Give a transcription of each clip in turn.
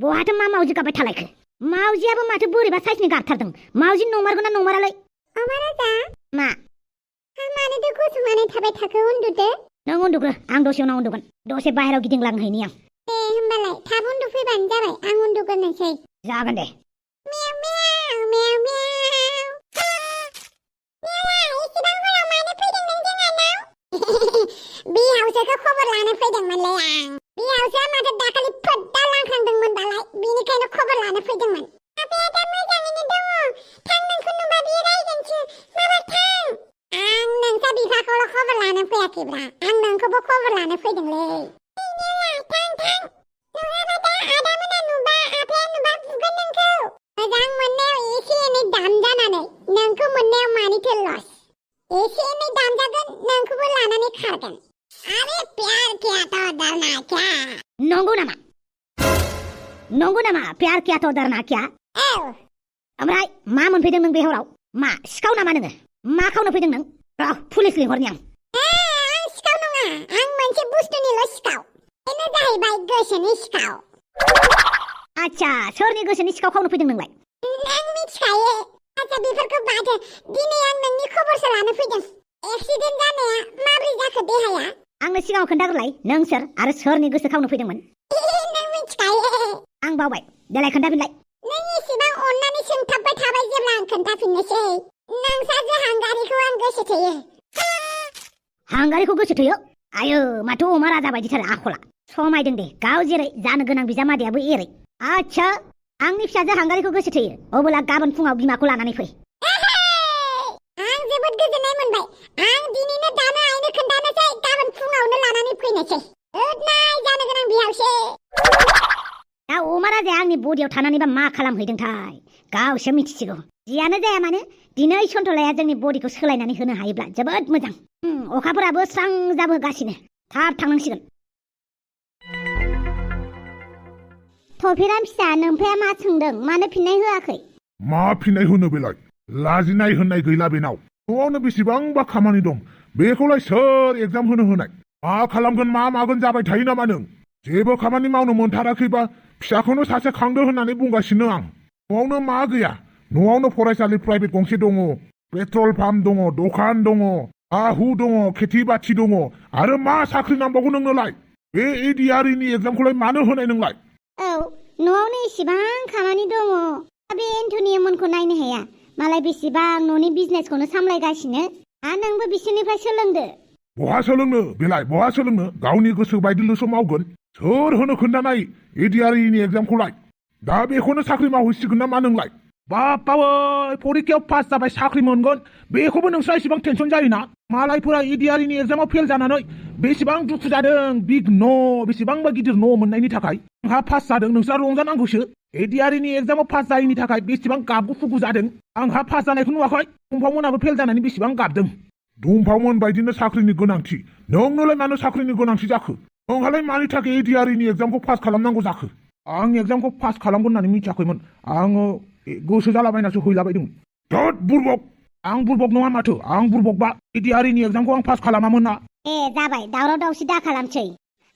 बहाथो मा मावजि गाबबाय थालायखो मावजियाबो माथो बोरैबा साइसनि गाबथारदों मावजि नंमारगौना नंमारालै अमाराजा मा मानोथो गसंनानै थाबाय थाखो उन्दुदो नों उन्दुग्रो आं दसे उनाव उन्दुगोन दसे बाहेरायाव गिदिंलांहैनि आं दे होमबालाय थाब उन्दुफैबानो जाबाय आं उन्दुग्रोनोसै जागोन दे मियाव मियाव मियाव मियाव इसिबां हराव मानो फैदों नों जोंहानाव बिहावजोखौ खबर लानो फैदोंमोनलै आं बिहावजोआ माथो दाखालि फोद्दा लांखांदोंमोन दालाय बेनिखायनो खबर लानो फैदोंमोन आफाया दा मोजाङैनो दङ थां नोंखौ नुबा बियो रायगोनसो माबा थां आं नोंसा बिफाखौल' खबर लानो फैयाखैब्रा आं नोंखौबो खबर लानो फैदोंलै थां थां नङाबा दा आदामोना नुबा आफाया नुबा बुगोन नोंखौ मोजां मोननायाव एसे एनै दाम जानानै नोंखौ मोननायाव मानिथो लस एसे एनै दाम जागोन नोंखौबो लानानै खारगोन अरे प्यार किया तो डरना क्या नंगौ नामा प्यार किया तो डरना क्या औ ओमफ्राय मा मोनफैदों नों बे हराव मा सिखाव नामा नोङो मा खावनो फैदों नों र पुलिस लिंहरनि आं आं सिखाव नङा आं मोनसे बुस्थुनिल' सिखाव बेनो जाहैबाय गोसोनि सिखाव आच्छा सोरनि गोसोनि सिखाव खावनो फैदों नोंलाय आं मिथिखायो आच्छा बेफोरखौ बादो दिनै आं नोंनि खबरसो लानो फैदों एक्सिडेन्ट जानाया माबोरै जाखो देहाया आंनो सिगाङाव खोन्थाग्रोलाय नों सोर आरो सोरनि गोसो खावनो फैदोंमोन नों मिथिखायो आं बावबाय देलाय खोन्थाफिनलाय नों एसेबां अननानै सोंथाबबाय थाबाय जेब्ला आं खोन्थाफिननोसै नोंसाजो हांगारिखौ आं गोसो थोयो हांगारिखौ गोसो थोयो आयो माथो अमा राजा बायदिथार आखला समायदों दे गाव जेरै जानो गोनां बिजामादैयाबो एरै आच्छा आंनि फिसाजो हांगारिखौ गोसो थोयो अब्ला गाबोन फुङाव बिमाखौ लानानै फै आं जोबोद गोजोननाय मोनबाय आं दिनैनो दानो आइनो खोन्थानोसै गाबोन फुङावनो लानानै फैनोसै गुड नाइट जानो गोनां बिहावसो दा अमा राजाया आंनि बडियाव थानानैबा मा खालामहैदोंथाय गावसो मिथिसिगौ जियानो जाया मानो दिनै सन्थलाया जोंनि बडिखौ सोलायनानै होनो हायोब्ला जोबोद मोजां अखाफोराबो स्रां जाबोगासिनो थाब थांनांसिगोन थफिराम फिसा नोमफाया मा सोंदों मानो फिननाय होआखै मा फिननाय होनो बेलाय लाजिनाय होननाय गैला बेनाव न'आवनो बेसेबांबा खामानि दं बेखौलाय सोर एग्जाम होनाय मा खालामगोन मा मागोन जाबाय थायो नामा नों जेबो खामानि मावनो मोनथाराखैबा फिसाखौनो सासे खांदो होननानै बुंगासिनो आं न'आवनो मा गैया न'आवनो फरायसालि प्राइभेट गंसे दङ पेट्रल पाम्प दङ दखान दङ हा हु दङ खेथि बाथि दङ आरो मा साख्रि नांबावगौ नोंनोलाय बे एडिआरइनि एग्जामखौलाय मानो होनाय नोंलाय औ न'आवनो इसेबां खामानि दङ बे एन्टनियमोनखौ नायनो हाया मालाय बेसेबां न'नि बिजनेसखौनो सामलायगासिनो नोंबो बिसोरनिफ्राय सोलोंदो बहा सोलोंनो बेलाय बहा सोलोंनो गावनि गोसो बायदिल'सो मावगोन सोर होनो खोन्थानाय एडिआरइनि एग्जामखौलाय दा बेखौनो साख्रि मावहैसिगोन ना मा नोंलाय बापावै परिखायाव पास जाबाय साख्रि मोनगोन बेखौबो नोंस्रा इसेबां टेनसन जायोना मालायफोरा एडिआरइनि एग्जामाव फेल जानानै बेसेबां दुखु जादों बिग न' बेसेबांबा गिदिर न' मोननायनि थाखाय आंहा पास जादों नोंस्रा रंजानांगौसो एडिआरइनि एग्जामाव पास जायैनि थाखाय बेसेबां गाबगु फुगु जादों आंहा पास जानायखौ नुवाखै दुम्फावमोनाबो फेल जानानै बेसेबां गाबदों दुम्फावमोन बायदिनो साख्रिनि गोनांथि नोंनोलाय मानो साख्रिनि गोनांथि जाखो नोंहालाय मानि थाखाय एडिआरइनि एग्जामखौ पास खालामनांगौ जाखो आं एग्जामखौ पास खालामगोन होननानै मिथियाखैमोन आङो गोसो जालाबायनासो हैलाबायदोंमोन धोद बुरबक आं बुरबक नङा माथो आं बुरबकबा एडिआरइनि एग्जामखौ आं पास खालामामोन ना जाबाय दावराव दावसि दा खालामसै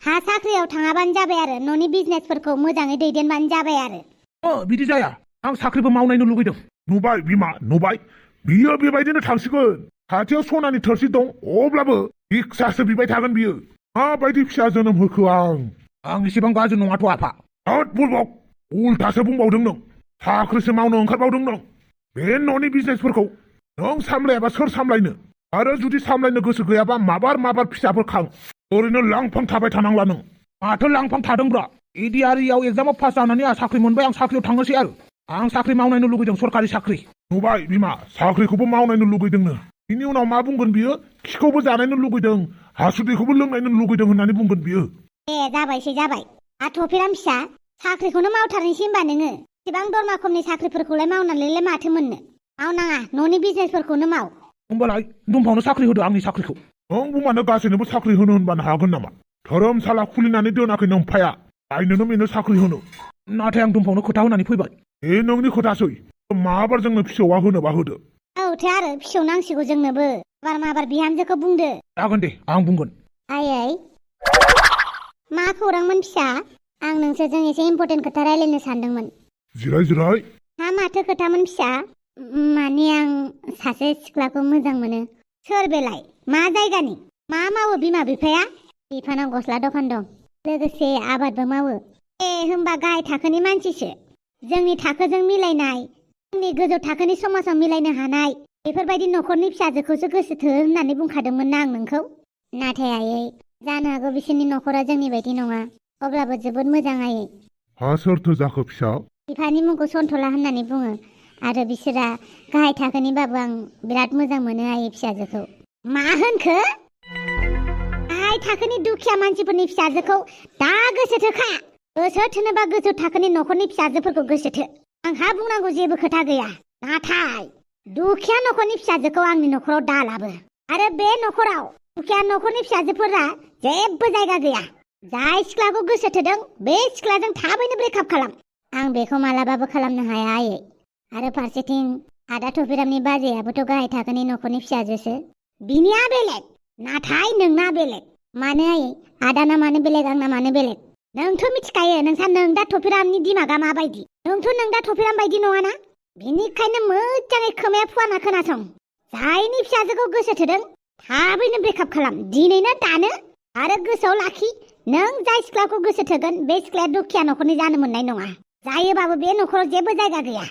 हा साख्रियाव थाङाबानो जाबाय आरो न'नि बिजनेसफोरखौ मोजाङै दैदेनबानो जाबाय आरो बिदि जाया आं साख्रिबो मावनायनो लुगैदों नुबाय बिमा नुबाय बियो बेबायदिनो थांसिगोन खाथियाव सनानि थोरसि दं अब्लाबो भिक्षासो बिबाय थागोन बियो माबायदि फिसा जोनोम होखो आं एसेबां गाज्रि नङाथ' आफा धोद बुरबक उल्थासो बुंबावदों नों साख्रिसो मावनो ओंखारबावदों नों बे न'नि बिजनेसफोरखौ नों सामलायाबा सोर सामलायनो आरो जुदि सामलायनो गोसो गैयाबा माबार फिसाफोर खां ओरैनो लांफां थाबाय थानांला नों माथो लांफां थादोंब्रा एडिआरइआव एग्जामाव पास जानानै आं साख्रि मोनबाय आं साख्रियाव थांनोसै आरो आं साख्रि मावनायनो लुगैदों सरकारि साख्रि नुबाय बिमा साख्रिखौबो मावनायनो लुगैदोंनो बिनि उनाव मा बुंगोन बियो खिखौबो जानायनो लुगैदों हासुदैखौबो लोंनायनो लुगैदों होननानै बुंगोन बियो जाबायसै जाबाय थफिराम फिसा साख्रिखौनो मावथारनोसै होनबा नोङो एसेबां दरमा खमनि साख्रिफोरखौलाय मावनानैलाय माथो मोननो मावनाङा न'नि बिजनेसफोरखौनो माव होमबालाय दुम्फावनो साख्रि होदो आंनि साख्रिखौ नों बुंबानो गासैनोबो साख्रि होनो होनबानो हागोन नामा धोरोमसाला खुलिनानै दोनाखै नोमफाया आइनोनो मेनो साख्रि होनो नाथाय आं दुम्फावनो खोथा होनानै फैबाय ए नोंनि खोथासै माबार जोंनो फिसौआ होनोबा होदो औथो आरो फिसौ नांसिगौ जोंनोबो माबार बिहामजोखौ बुंदो जागोन दे आं बुंगोन आयै मा खौरांमोन फिसा आं नोंसोरजों एसे इम्पर्टेन्ट खोथा रायलायनो सानदोंमोन जिराय हा माथो खोथामोन फिसा माने आं सासे सिख्लाखौ मोजां मोनो सोर बेलाय मा जायगानि मा मावो बिमा बिफाया बिफानाव गस्ला दखान दं लोगोसे आबादबो मावो ए होमबा गाहाय थाखोनि मानसिसो जोंनि थाखोजों मिलायनाय जोंनि गोजौ थाखोनि समाजाव मिलायनो हानाय बेफोरबायदि न'खरनि फिसाजोखौसो गोसोथो होननानै बुंखादोंमोन ना आं नोंखौ नाथाय आयै जानो हागौ बिसोरनि न'खरा जोंनि बायदि नङा अब्लाबो जोबोद मोजां आयै हा सोरथो जाखो फिसा बिफानि मुंखौ सन्थला होननानै बुङो आरो बिसोरा गाहाय थाखोनिबाबो आं बिराद मोजां मोनो आयै फिसाजोखौ मा होनखो गाहाय थाखोनि दुखिया मानसिफोरनि फिसाजोखौ दा गोसोथोखा गोसोथोनोबा गोजौ थाखोनि न'खरनि फिसाजोफोरखौ गोसोथो आंहा बुंनांगौ जेबो खोथा गैया नाथाय दुखिया न'खरनि फिसाजोखौ आंनि न'खराव दालाबो आरो बे न'खराव दुखिया न'खरनि फिसाजोफोरा जेबो जायगा गैया जाय सिख्लाखौ गोसोथोदों बे सिख्लाजों थाबैनो ब्रेकआप खालाम आं बेखौ मालाबाबो खालामनो हाया आयै आरो फारसेथिं आदा थफिरामनि बाजैयाबोथ' गाहाय थाखोनि न'खरनि फिसाजोसो बिनिया बेलेग नाथाय नोंना बेलेग मानो आयै आदाना मानो बेलेग आंना मानो बेलेग नोंथ' मिथिखायो नोंसा नोंदा थफिरामनि दिमागा माबायदि नोंथ' नोंदा थफिराम बायदि नङाना बिनिखायनो मोजाङै खोमाया फुवाना खोनासं जायनि फिसाजोखौ गोसोथोदों थाबैनो ब्रेकआप खालाम दिनैनो दानो आरो गोसोआव लाखि नों जाय सिख्लाखौ गोसोथोगोन बे सिख्लाया दुखिया न'खरनि जानो मोननाय नङा जायोबाबो बे न'खराव जेबो जायगा गैया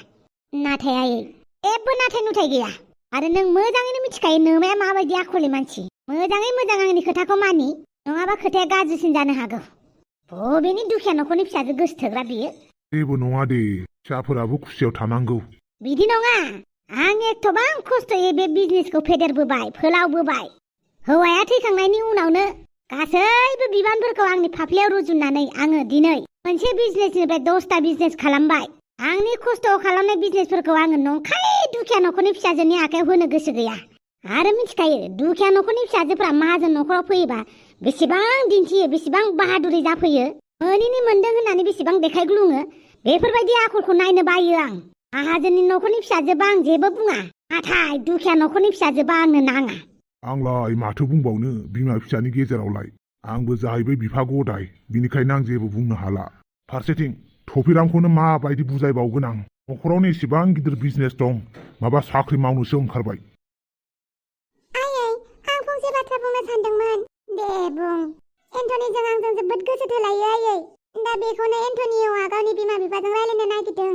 नाथाय आयै जेबो नाथाय नुथाय गैया आरो नों मोजाङैनो मिथिखायो नोमाया माबायदि आखलनि मानसि मोजाङै मोजां आंनि खोथाखौ मानि नङाबा खोथाया गाज्रिसिन जानो हागौ बबेनि दुखिया न'खरनि फिसाजो गोसोथोग्रा बियो जेबो नङा दे फिसाफोराबो खुसियाव थानांगौ बिदि नङा आं एथबां खस्थ'यै बे बिजनेसखौ फेदेरबोबाय फोलावबोबाय हौवाया थैखांनायनि उनावनो गासैबो बिबानफोरखौ आंनि फाफ्लियाव रुजुननानै आङो दिनै मोनसे बिजनेसनिफ्राय 10टा बिजनेस खालामबाय आंनि खस्थ' खालामनाय बिजनेसफोरखौ आङो नंखाय दुखिया न'खरनि फिसाजोनि आखायाव होनो गोसो गैया आरो मिथिखायो दुखिया न'खरनि फिसाजोफ्रा माहाजोन न'खराव फैयोबा बेसेबां दिन्थियो बेसेबां बाहादुरि जाफैयो मोनैनि मोनदों होननानै बेसेबां देखायग्लुङो बेफोरबायदि आखलखौ नायनो बायो आं माहाजोननि न'खरनि फिसाजोबा आं जेबो बुङा नाथाय दुखिया न'खरनि फिसाजोबा आंनो नाङा आंलाय माथो बुंबावनो बिमा फिसानि गेजेरावलाय आंबो जाहैबाय बिफा गदाय बिनिखायनो आं जेबो बुंनो हाला फारसेथिं थफिरामखौनो माबायदि बुजायबावगोन आं न'खरावनो एसेबां गिदिर बिजनेस दं माबा साख्रि मावनोसो ओंखारबाय आयै आं फंसे बाथ्रा बुंनो सानदोंमोन दे बुं एन्टनिजों आंजों जोबोद गोसो थोलायो आयै दा बेखौनो एन्टनियआ गावनि बिमा बिफाजों रायलायनो नागिरदों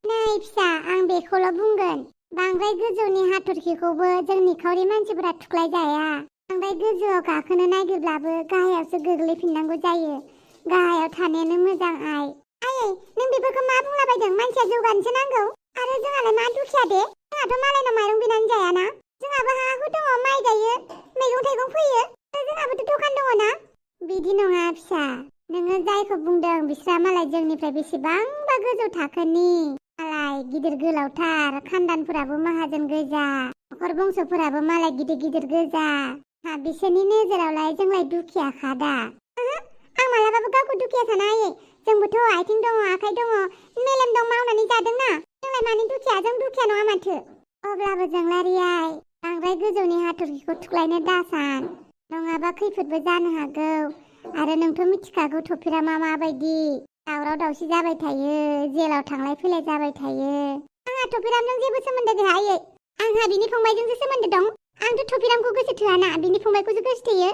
नै फिसा आं बेखौल' बुंगोन बांद्राय गोजौनि हाथरखिखौबो जों निखावरि मानसिफोरा थुख्लाय जाया बांद्राय गोजौआव गाखोनो नागिरब्लाबो गाहायावसो गोग्लैफिननांगौ जायो गाहायाव थानायानो मोजां आयै नों बेफोरखौ मा बुंलाबायदों मानसिया जौगानोसो नांगौ आरो जोंहालाय मा दुखिया दे जोंहाथ' मालायनाव माइरं बिनानै जायाना जोंहाबो हा हु दङ माइ गायो मैगं थाइगं फोयो आरो जोंहाबोथ' दखान दङ ना बिदि नङा फिसा नोङो जायखौ बुंदों बिस्रा मालाय जोंनिफ्राय बेसेबांबा गोजौ थाखोनि मालाय गिदिर गोलावथार खानदानफोराबो माहाजोन गोजा न'खर बंस'फोराबो मालाय गिदिर गिदिर गोजा बिसोरनि नोजोरावलाय जोंलाय दुखिया खादा आं मालाबाबो गावखौ दुखिया साना आयै जोंबोथ' आथिं दङ आखाइ दङ मेलेम दं मावनानै जादोंना जोंलाय मानि दुखिया जों दुखिया नङा माथो अब्लाबो जोंलारियाय बांद्राय गोजौनि हाथरखिखौ थुख्लायनो दासान नङाबा खैफोदबो जानो हागौ आरो नोंथ' मिथिखागौ थफिरामा माबायदि दावराव दावसि जाबाय थायो जेलाव थांलाय फैलाय जाबाय थायो आंहा थफिरामजों जेबो सोमोन्दो गैया आयै आंहा बिनि फंबायजोंसो सोमोन्दो दं आंथ' थफिरामखौ गोसो थोआना बिनि फंबायखौसो गोसो थोयो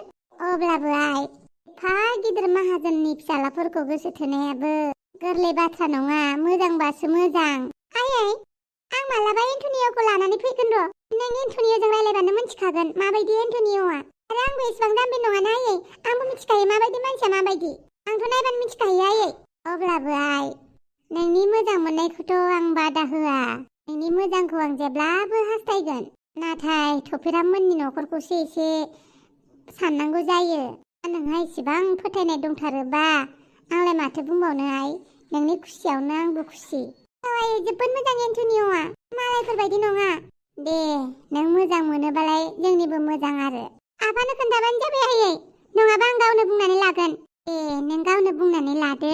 अब्लाबो आइ एफा गिदिर माहाजोननि फिसालाफोरखौ गोसो थोनायाबो गोरलै बाथ्रा नङा मोजांबासो मोजां आयै आं मालाबा एन्टनिय'खौ लानानै फैगोन र' नों एन्टनिय'जों रायलायबानो मिथिखागोन माबायदि एन्टनिय'आ आरो आंबो एसेबां जाम्बि नङाना आयै आंबो मिथिखायो माबायदि मानसिया माबायदि आंथ' नायबानो मिथिखायो आयै अब्लाबो आइ नोंनि मोजां मोननायखौथ' आं बादा होआ नोंनि मोजांखौ आं जेब्लाबो हास्थायगोन नाथाय थफिराममोननि न'खरखौसो एसे साननांगौ जायो नोंहा इसेबां फोथायनाय दंथारोबा आंलाय माथो बुंबावनो आइ नोंनि खुसियावनो आंबो खुसि आइ जोबोद मोजां एन्टनिय'आ मालायफोरबायदि नङा दे नों मोजां मोनोबालाय जोंनिबो मोजां आरो आफानो खोन्थाबानो जाबाय आयै नङाबा आं गावनो बुंनानै लागोन नों गावनो बुंनानै लादो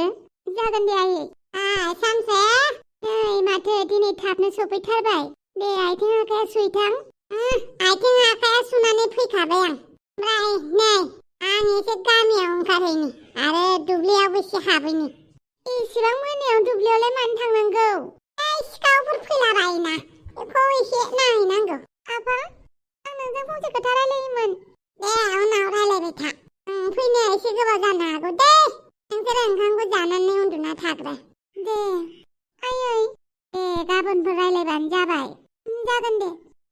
जागोन दे आयै सामसे नै माथो दिनै थाबनो सफैथारबाय दे आथिं आखाया सुइथां आथिं आखाया सुनानै फैखाबाय आं ओमफ्राय नै आं एसे गामियाव ओंखारहैनि आरो दुब्लियावबो एसे हाबैनि इसिबां मोनायाव दुब्लियावलाय मानो थांनांगौ सिखावफोर फैलाबायोना बेखौ एसे नायहैनांगौ आफा आं नोंजों फंसे खोथा रायलायोमोन दे उनाव रायलायबाय था फैनाया एसे गोबाव जानो हागौ दे नोंसोर ओंखामखौ जानानै उन्दुना थाग्रो दे आयै दे गाबोनफोर रायलायबानो जाबाय जागोन दे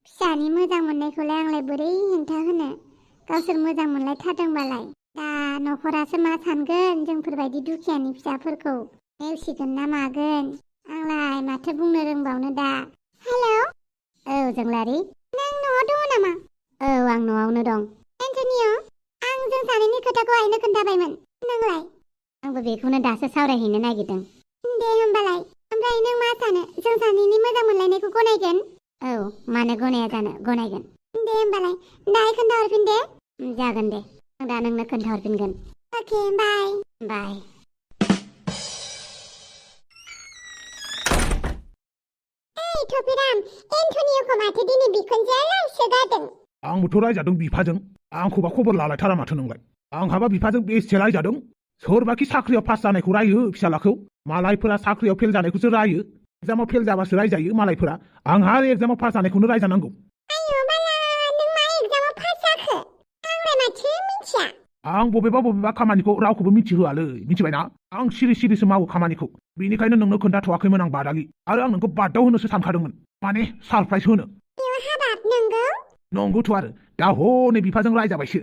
फिसानि मोजां मोननायखौलाय आंलाय बोरै हेंथा होनो गावसोर मोजां मोनलायथारदोंबालाय दा न'खरासो मा सानगोन जोंफोरबायदि दुखियानि फिसाफोरखौ नेवसिगोन ना मागोन आंलाय माथो बुंनो रोंबावनो दा हेलौ औ जोंलारि नों न'आव दङ नामा औ आं न'आवनो दं एन्टनिय आं जों सानैनि खोथाखौ आइनो खोन्थाबायमोन नोंलाय आंबो बेखौनो दासो सावरायहैनो नागिरदों दे होमबालाय ओमफ्राय नों मा सानो जों सानैनि मोजां मोनलायनायखौ गनायगोन औ मानो गनाया जानो गनायगोन दे होमबालाय दाहाय खोन्थाहरफिन दे जागोन दे आं दा नोंनो खोन्थाहरफिनगोन अके बाय बाय थफिराम एन्टनियखौ माथो दिनै बिखुनजोआ रायसोगारदों आंबोथ' रायजादों बिफाजों आंखौबा खबर लालायथारा माथो नोंलाय आंहाबा बिफाजों बेसे रायजादों सोरबाखि साख्रियाव पास जानायखौ रायो फिसालाखौ मालायफोरा साख्रियाव फेल जानायखौसो रायो एग्जामाव फेल जाबासो रायजायो मालायफोरा आंहा एग्जामाव पास जानायखौनो रायजानांगौ आयौ बाला नों मा एग्जामाव पास जाखो आंलाय माथो मिथिया आं बबेबा खामानिखौ रावखौबो मिथिहोआलै मिथिबायना आं सिरि सिरिसो मावो खामानिखौ बेनिखायनो नोंनो खोन्थाथ'वाखैमोन आं बादालि आरो आं नोंखौ बादाव होनोसो सानखादोंमोन माने सारप्राइज होनो हाबाब नंगौ नंगौथ' आरो दा हनै बिफाजों रायजाबायसो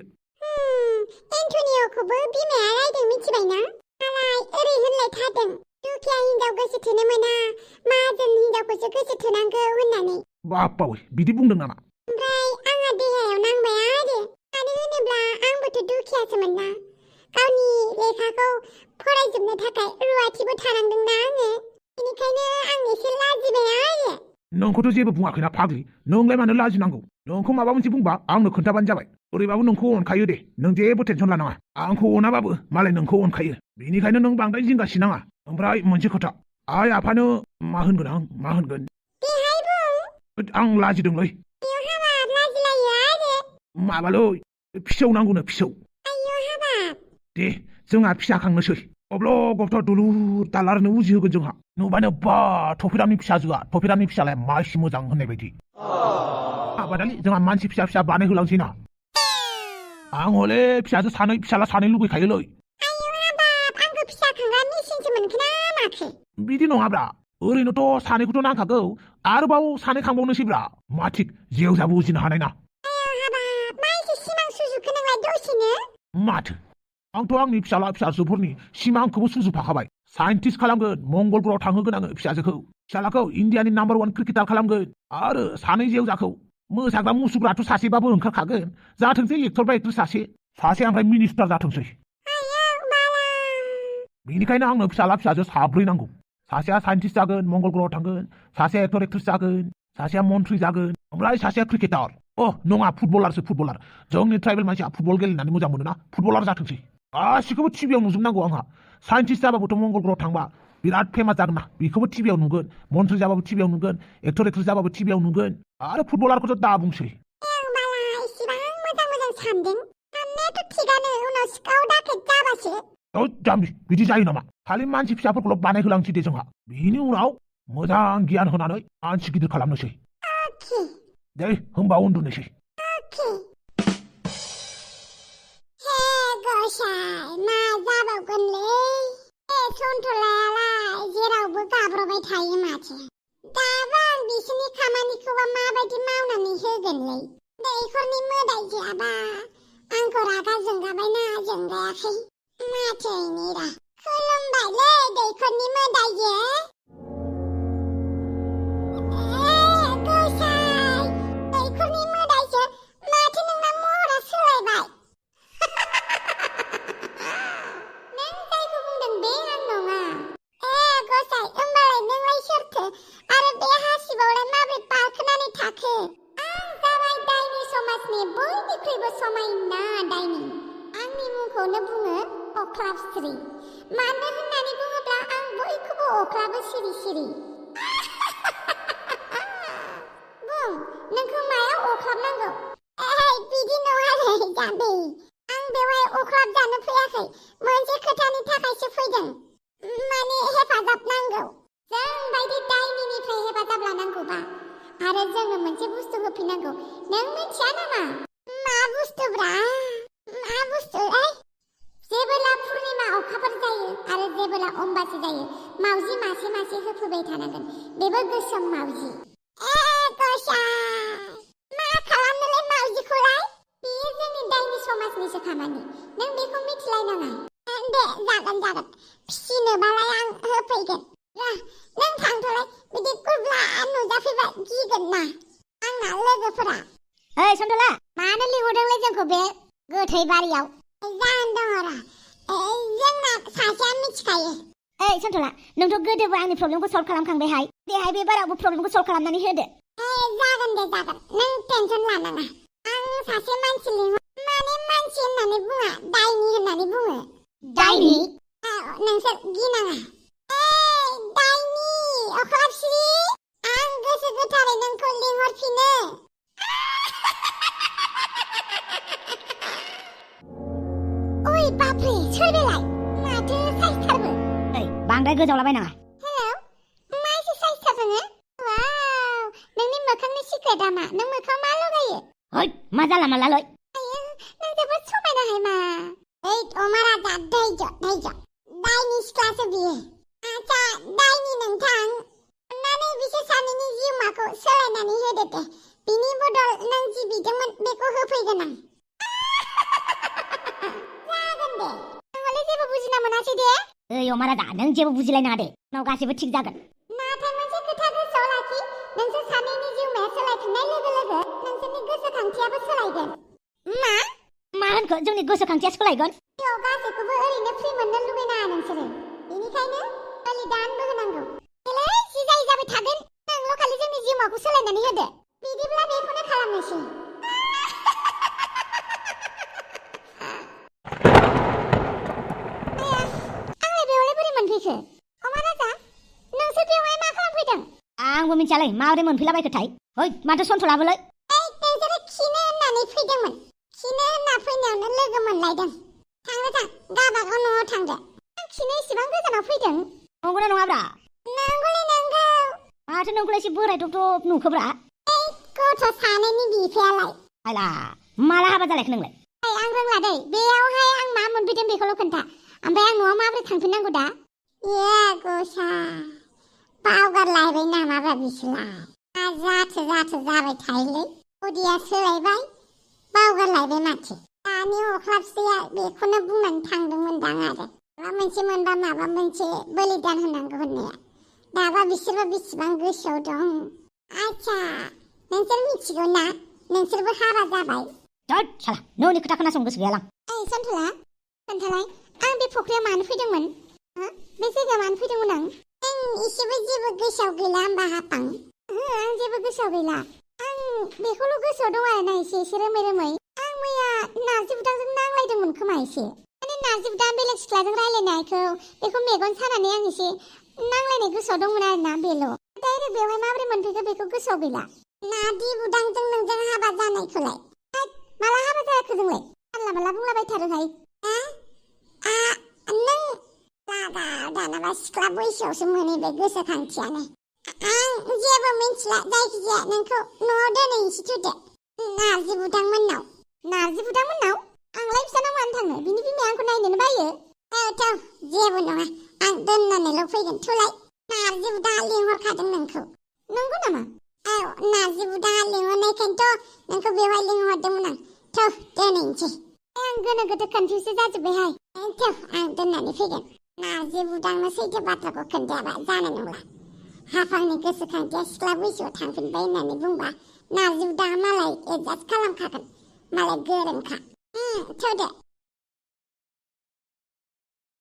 एन्टनियखौबो बिमाया रायदों मिथिबायना आलाय ओरै होनलायथारदों दुखिया हिनजाव गोसो थोनो मोना माहाजोन हिनजावखौसो गोसो थोनांगौ होननानै बाप्पावै बिदि बुंदों नामा ओमफ्राय आंहा देहायाव नांबाय आरो मानो होनोब्ला आंबोथ' दुखियासोमोन ना गावनि लेखाखौ फरायजोबनो थाखाय रुवाथिबो थानांदोंना आङो बेनिखायनो आं एसे लाजिबाय आरो नोंखौथ' जेबो बुङाखैना फाग्लि नोंलाय मानो लाजिनांगौ नोंखौ माबा मोनसे बुंबा आंनो खोन्थाबानो जाबाय ओरैबाबो नोंखौ अनखायो दे नों जेबो टेनसन लानाङा आंखौ अनाबाबो मालाय नोंखौ अनखायो बेनिखायनो नों बांद्राय जिंगासि नाङा ओमफ्राय मोनसे खोथा आइ आफानो मा होनगोन आं मा होनगोन आं लाजिदोंलै माबालै फिसौ नांगौनो फिसौ दे जोंहा फिसा खांनोसै अब्ल' गब्थ' दुलुर दालारनो उजिहोगोन जोंहा नुबानो बा थफिरामनि फिसालाया मासि मोजां होननाय बायदि बादालि जोंहा मानसि फिसा फिसा बानायहोलांसै ना आं हले फिसाजो सानै फिसाला सानै लुगैखायोलै बिदि नङाब्रा ओरैनोथ' सानैखौथ' नांखागौ आरोबाव सानै खांबावनोसैब्रा मा थिग जेवजाबो उजिनो हानाय ना माथो आंथ' आंनि फिसाला फिसाजोफोरनि सिमांखौबो सुजुफाखाबाय साइन्टिस्ट खालामगोन मंगल ग्रहआव थांहोगोन आङो फिसालाखौ इण्डियानि नाम्बार 1 क्रिकेटार खालामगोन आरो सानै जेवजाखौ मोसाग्रा मुसुग्राथ' सासेबाबो ओंखारखागोन जाथोंसै एक्टर बा एक्ट्रेस सासे ओमफ्राय मिनिस्टार जाथोंसै बेनिखायनो आंनो फिसाला फिसाजो साब्रै नांगौ सासेया साइन्टिस्ट जागोन मंगल ग्रहआव थांगोन सासेया एक्टर एक्ट्रेस जागोन सासेया मन्थ्रि जागोन ओमफ्राय सासेया क्रिकेटार नङा फुटबलार जोंनि ट्राइबेल मानसिया फुटबल गेलेनानै मोजां मोनोना फुटबलार जाथोंसै गासिखौबो टिभियाव नुजोबनांगौ आंहा साइन्टिस्ट जाबाबोथ' मंगल ग्रहआव थांबा बिराद फेमास जागोन ना बेखौबो टिभियाव नुगोन मन्थ्रि जाबाबो टिभियाव नुगोन एक्टर एक्ट्रेस जाबाबो टिभियाव नुगोन आरो फुटबलारखौथ' दा बुंसै जाम्बि बिदि जायो नामा खालि मानसि फिसाफोरखौल' बानायहोलांसै दे जोंहा बिनि उनाव मोजां गियान होनानै मानसि गिदिर खालामनोसै दे होमबा उन्दुनोसै जेरावबो गाब्रबाय थायो माथो दाबो आं बिसोरनि खामानिखौबा माबायदि मावनानै होगोनलै दैखरनि मोदायजोआबा आंखौ रागा जोंगाबायना जोंगायाखै माथो इनिरा खुलुमबायलै दैखरनि मोदायजो दैखरनि मोदायजो माथो नोंना महरा सोलायबाय नों जायखौ बुंदों बे आं नङा गसाइ होमबालाय नोंलाय सोरथो आरो बे हासिबावलाय माबोरै बारखोनानै थाखो आं जाबाय दाइनि समाजनि बयनिख्रुइबो समायना दाइनि आंनि मुंखौनो बुङो अख्लाबस्रि मानो होननानै बुङोब्ला आं बयखौबो अख्लाबो सिरि सिरि बुं नोंखौ मायाव अख्लाबनांगौ बिदि नङालै जाम्बि आं बेवहाय अख्लाब जानो फैयाखै मोनसे खोथानि थाखायसो फैदों माने हेफाजाब नांगौ जों बायदि दाइनिनिफ्राय हेफाजाब लानांगौबा आरो जोङो मोनसे बुस्थु होफिननांगौ नों मिथिया नामा मा बुस्थुब्रा मा बुस्थु जेबोला पुर्णिमा अखाफोर जायो आरो जेबोला अम्बासि जायो मावजि मासे मासे होफैबाय थानांगोन बेबो गोसोम मावजि गसाय मा खालामनोलाय मावजिखौलाय बेयो जोंनि दाइनि समाजनिसो खामानि नों बेखौ मिथिलायनाङा दे जागोन फिसिनोबालाय आं होफैगोन नों थांथ'लाय बिदि गुब्ला नुजाफैबा गिगोन ना आंना लोगोफोरा ओइ सन्तला मानो लिंहरदोंलै जोंखौ बे गोथै बारियाव जाहोन दङ र' जोंना सासेया मिथिखायो ओइ सन्तला नोंथ' गोदोबो आंनि प्रब्लेमखौ सल्भ खालामखांबायहाय देहाय बे बारावबो प्रब्लेमखौ सल्भ खालामनानै होदो जागोन नों टेनसन लानाङा आं सासे मानसि लिंहर माने मानसि होननानै बुङा दाइनि होननानै बुङो दाइनि नोंसोर गिनाङा दाइनि अख्लाबसिरि आं गोसो गोथारै नोंखौ लिंहरफिनो ओइ बाप्रे सोर बेलाय माथो साइसथारबो ओइ बांद्राय गोजावलाबायनाङा हेलौ मा एसे साइसथार नोङो वाव नोंनि मोखांनि सिक्रेटआ मा नों मोखाङाव मा लगायो ओइ मा जाला मालालै आयो नों जोबोद समायनाहाय मा ओइ अमारा जा दैज' दाइनि सिख्लासो बियो आच्छा दाइनि नोंथां अन्नानै बिसोर सानैनि जिउमाखौ सोलायनानै होदो दे बिनि बदल नों जि बिदोंमोन बेखौ होफैगोन आं जागोन दे नोंलाय जेबो बुजिना मोनासै दे ओइ अमारा दा नों जेबो बुजिलायनाङा दे उनाव गासैबो थिग जागोन नाथाय मोनसे खोथा गोसोआव लाखि नोंसोर सानैनि जिउमाया सोलायफिननाय लोगो लोगो नोंसोरनि गोसोखांथियाबो सोलायगोन मा होनखो जोंनि गोसोखांथिया सोलायगोन बेयाव गासैखौबो ओरैनो फ्रि मोननो लुबैनाङा नोंसोरो बेनिखायनो बलिदानबो होनांगौ देलै जि जायै जाबाय थागोन नोंल' खालि जोंनि जिउमाखौ सोलायनानै होदो बिदिब्ला बेखौनो खालामनोसै आंलाय बेयावलाय बोरै मोनफैखो अमा राजा नोंसोर बेवहाय मा खालामफैदों आंबो मिथियालै माबोरै मोनफैलाबायखोथाय ओइ माथो सन्तलाबोलै नोंसोरो खिनो होननानै फैदोंमोन खिनो होनना फैनायावनो लोगो मोनलायदों थां गाबागाव न'आव थांदो आं खिनो इसेबां गोजानाव फैदों नंगौना नङाब्रा नंगौलै नंगौ माथो नोंखौलाय एसे बोराय थब नुखोब्रा गथ' सानैनि बिफायालाय आयला माला हाबा जालायखो नोंलाय आं रोंला दै बेयावहाय आं मा मोनफैदों बेखौल' खोन्था ओमफ्राय आं न'आव माबोरै थांफिननांगौ दा गसा बावगारलायबाय नामाब्रा बिसोरलाय जाथो जाबाय थायोलै उदैया सोलायबाय बावगारलायबाय माथो दानि अख्लाबसेया बेखौनो बुंनानै थांदोंमोनदां आरो माबा मोनसे मोनबा माबा मोनसे बलिदान होनांगौ होननाया दाबा बिसोरबो बेसेबां गोसोआव दं आच्छा नोंसोर मिथिगौ ना नोंसोरबो हाबा जाबाय साला नोंनि खोथा खोनासंनो गोसो गैयालां ओइ सन्तला खोन्थालाय आं बे फख्रियाव मानो फैदोंमोन बे जायगायाव मानो फैदोंमोन आं एसेबो जेबो गोसोआव गैला होमबा हापां आं जेबो गोसोआव गैला आं बेखौल' गोसोआव दं आरोना एसे रोमै आं मैया नार्जि बुदांजों नांलायदोंमोन खोमा एसे माने नार्जि बुदां बेलेग सिख्लाजों रायलायनायखौ बेखौ मेगन सानानै आं एसे नांलायनाय गोसोआव दंमोन आरोना बेल' डाइरेक्ट बेवहाय माबोरै मोनफैखो बेखौ गोसोआव गैला नार्जि बुदांजों नोंजों हाबा जानायखौलाय माला हाबा जायाखै जोंलाय जानला माला बुंलाबायथारोहाय नों दानाबा सिख्ला बैसोआवसो मोनो बे गोसोखांथियानो आं जेबो मिथिला जायखिजाया नोंखौ न'आव दोनहैनोसै थुदो नार्जि बुदांमोननाव आंलाय बिसानाव मानो थांनो बिनि बिमाया आंखौ नायनोनो बायो जेबो नङा आं दोननानैल' फैगोन थुलाय नार्जि बुदाङा लिंहरखादों नोंखौ नंगौ नामा नार्जि बुदाङा लिंहरनायखायनोथ' नोंखौ बेवहाय लिंहरदोंमोन आं दोनहैनोसै आं गोनो गोथो कनफिउसो जाजोब्बायहाय आं दोननानै फैगोन नार्जि बुदांनो सैथो बाथ्राखौ खोन्थायाबा जानाय नंला हाफांनि गोसोखांथिया सिख्ला बैसोआव थांफिनबाय होननानै बुंबा नार्जि बुदाङा मालाय एडजास्ट खालामखागोन मालाय गोरोंखा थौदो